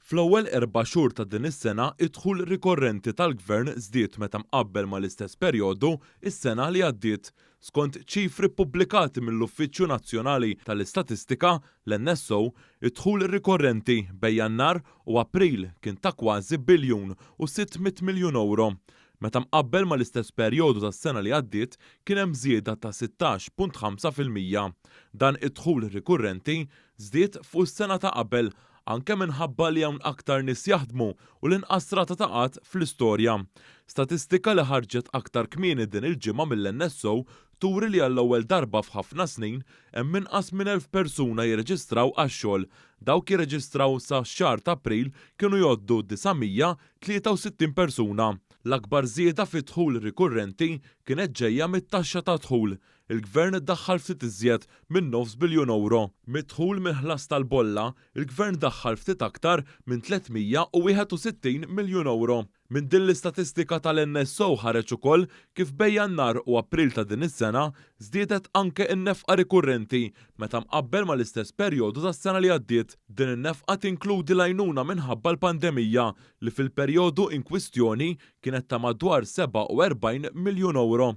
Fl-ewwel erba' xhur ta' din is-sena id-dħul rikorrenti tal-Gvern żdied meta mqabbel mal-istess perjodu s-sena li għaddiet. Skont ċifri ppubblikati mill-Uffiċċju Nazzjonali tal-Istatistika, l-NSO, id-dħul rikorrenti bejn Jannar u April kien ta' kważi biljun u 600 miljun ewro. Meta mqabbel mal-istess perjodu tas-sena li għaddiet kien hemm żieda ta' 16.5%. Dan id-dħul rikurrenti żdied fuq is-sena ta' qabel anke minħabba li hawn aktar nies jaħdmu u l-inqas rata ta' qgħad fl-istorja. Statistika li ħarġet aktar kmieni din il-ġimgħa mill-NSO turi li għall-ewwel darba f'ħafna snin hemm inqas minn 1,000 persuna jirreġistraw għax-xogħol. Dawk jirreġistraw sa x-xahar t'April kienu jgħoddu 963 persuna. L-akbar żieda fid-dħul rikurrenti kienet ġejja mit-taxxa tad-dħul. Il-Gvern daħħal ftit iżjed minn nofs biljun ewro. Mid-dħul mill-ħlas tal-bolla, il-Gvern daħħal ftit aktar minn 361 miljun ewro. Minn din l-istatistika tal-NSO ħareġ ukoll kif bejn Jannar u April ta' din is-sena żdiedet anke n-nefqa rikurrenti meta mqabbel mal-istess perjodu tas-sena li għaddiet. Din in-nefqa tinkludi l-għajnuna minħabba l-pandemija li fil-perjodu inkwistjoni kienet ta' madwar 47 miljun ewro.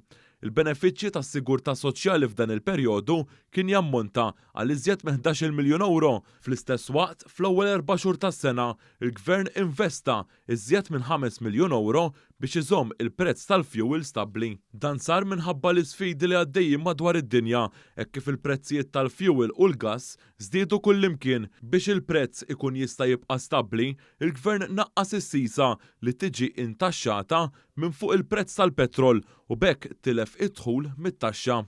Il-benefiċċji tas-sigurtà soċjali f'dan il-perjodu kien jammonta għal iżjed minn 11-il miljun ewro. Fl-istess waqt, fl-ewwel erba' xhur tas-sena, il-Gvern investa iżjed minn ħames miljun ewro biex iżomm il-prezz tal-fjuwil stabbli. Dan sar minħabba l-isfidi li għaddejjin madwar id-dinja hekk kif il-prezzijiet tal-fjuwil u l-gass żdiedu kullimkien. Biex il-prezz ikun jista' jibqa' stabbli, il-Gvern naqqas is-sisa li tiġi intaxxata minn fuq il-prezz tal-petrol u b'hekk tilef id-dħul mit-taxxa.